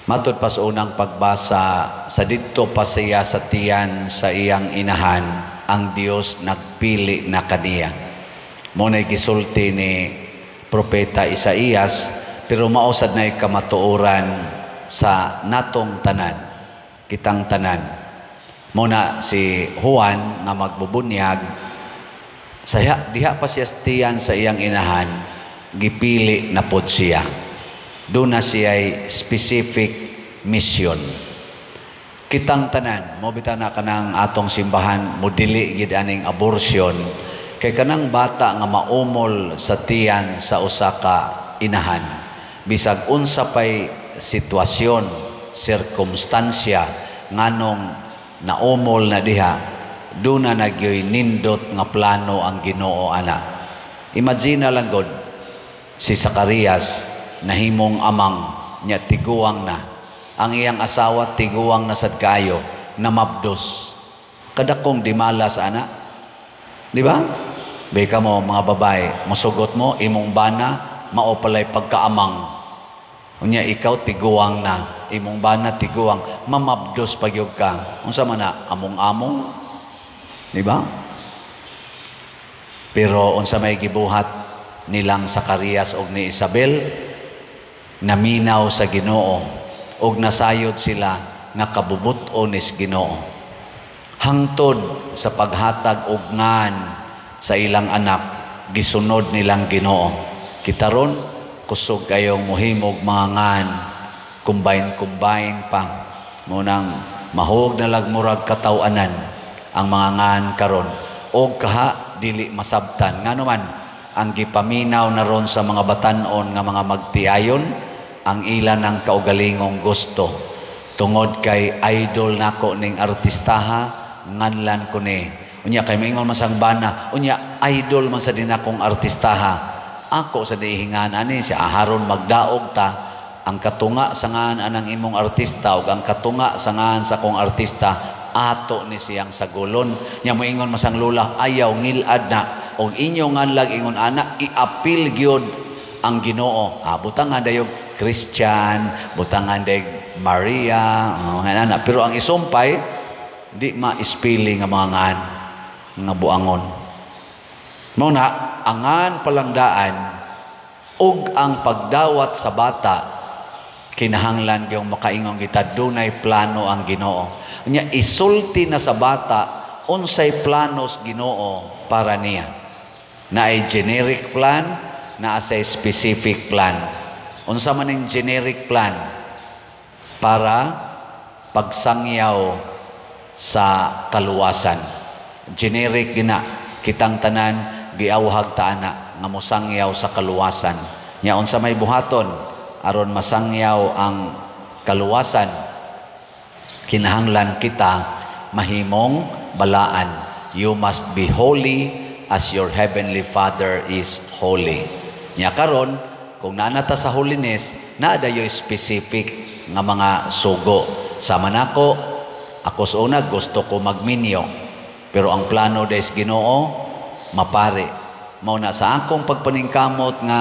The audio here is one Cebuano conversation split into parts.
Matod pa sa unang pagbasa, sa didto pa siya sa tiyan sa iyang inahan, ang Dios nagpili na kaniya. Mao na'y gisulti ni Propeta Isaías, pero mao sad na'y kamatuoran sa natong tanan, kitang tanan. Mao na si Juan nga magbubunyag, sa diha pa siya sa tiyan sa iyang inahan, gipili na pod siya. Duna siya'y specific mission. Kitang tanan, mao bitaw na kanang atong simbahan modili gid aning abortion, kay kanang bata nga maumol sa tiyan sa usa ka inahan, bisag unsa pay sitwasyon, sirkumstansya nganong naumol na diha, duna na gyoy nindot nga plano ang Ginoo ana. Imagine na lang god si Zacarias, nahimong amang nya, tiguang na ang iyang asawa, tiguang na sad kayo, namabdos. Kadakong dimalas ana, di ba? Beka mo mga babae, musugot mo imong bana mao palay pagkaamang. Unya ikaw tiguang na, imong bana tiguang, mamabdos pagyud ka. Unsa man na among-among, di ba? Pero unsa may gibuhat nilang Zacarias og ni Isabel? Naminaw sa Ginoo og nasayod sila nga kabubut-on is Ginoo. Hangtod sa paghatag og ngan sa ilang anak, gisunod nilang Ginoo. Kita ron kusog kayong muhimog mga ngan, combine combine pa. Mao nang mahog na lag murag kataw-anan ang mga ngan karon og kaha dili masabtan, ngano man ang gipaminaw na ron sa mga batan-on nga mga magtiayon ang ilan ng kaugalingong gusto. Tungod kay idol nako ning artistaha, nganlan ko ni. Unya kay maingon man sang bana, unya idol man sa din akong artistaha, ako sa dihingan ani siya aharon magdaog ta. Ang katunga sa ngan anang imong artista ug ang katunga sa ngan sa akong artista, ato ni siyang sagulon. Nya moingon masang lula, "Ayaw, ngilad na." Og inyo nganlag ingon ana, iapil gyud ang Ginoo. Ah, butangan dayog Christian, butangan dayog Maria, oh, ana. Pero ang isumpay di ma-spelling nga mga ngan nga buangon. Mao na angan palangdaan ug ang pagdawat sa bata, kinahanglan gyud makaingon kita dunay plano ang Ginoo. Unya isulti na sa bata unsay planos Ginoo para niya. Naay generic plan, naa say specific plan. Unsa man ning generic plan? Para pagsangyaw sa kaluwasan. Generic gina, kitang tanan giawhag ta ana nga mosangyaw sa kaluwasan. Nya unsa may buhaton aron masangyaw ang kaluwasan? Kinahanglan kita mahimong balaan. You must be holy as your heavenly Father is holy. Nya karon kung naa na ta sa holiness, naa dayoy specific nga mga sugo. Sama nako, ako sa una gusto ko magminyo. Pero ang plano des Ginoo mapari. Mao na sa akong pagpaningkamot nga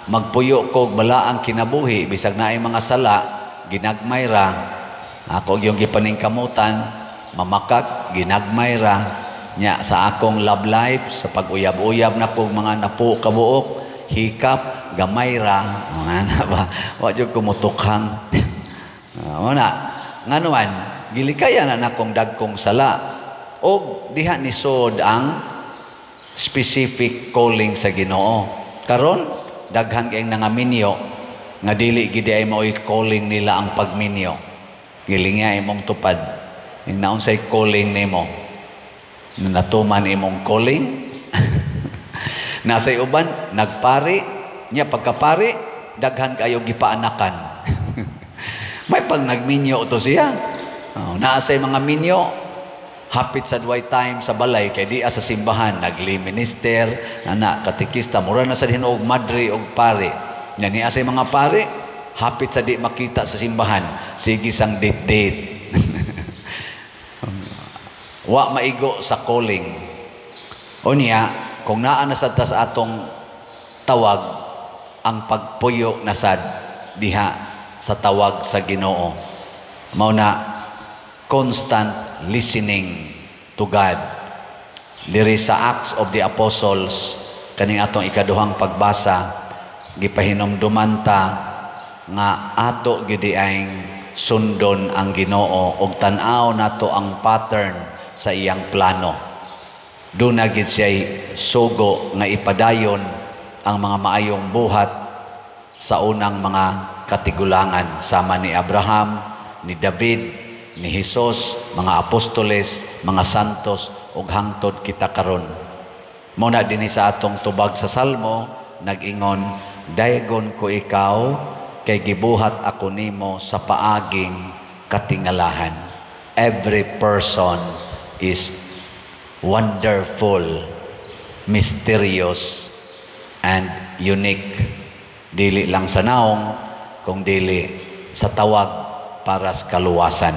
magpuyo ko balaang kinabuhi, bisag naay mga sala, ginagmay ra. Ako yung gipaningkamutan, mamakak, ginagmay ra. Nya sa akong love life, sa pag-uyab-uyab na kog mga napo kabuok, hikap, gamay ra. Mga na ba? Wa jud ko mutukhang. Mao na, ngano man, gilikayan na nakong dagkong sala. Og diha ni sod ang specific calling sa Ginoo. Karon daghan kayong nangaminyo nga dili gid ay mao'y calling nila ang pagminyo. Gilinga imong tupad. Ing naunsay calling nimo? Natuman imong calling? Nasay uban nagpari, nya pagkapari daghan kayo gipaanakan. May pag nagminyo to siya. Oh, naa say mga minyo hapit sa duay time sa balay kay di sa simbahan, nagli minister ana, katekista, mura na sa hinuog madre og pare. Nya niya say mga pare hapit sa di makita sa simbahan, sige sang date date. Wa maigo sa calling. Unya kung naa na sad ta sa atong tawag, ang pagpuyo na sad diha sa sa tawag sa Ginoo. Mao na constant listening to God. Diri sa Acts of the Apostles, kaning atong ikaduhang pagbasa, gipahinumduman ta nga ato gyud ang sundon ang Ginoo ug tan-aw nato ang pattern sa iyang plano. Duna gyud siya sugo nga ipadayon ang mga maayong buhat sa unang mga katigulangan sama ni Abraham, ni David, ni Jesus, mga apostoles, mga santos ug hangtod kita karon. Mao na dinhi sa atong tubag sa Salmo nag-ingon, "Daygon ko ikaw kay gibuhat ako nimo sa paaging katingalahan." Every person is wonderful, mysterious, and unique. Dili lang sa naong, kung dili sa tawag para sa kaluwasan.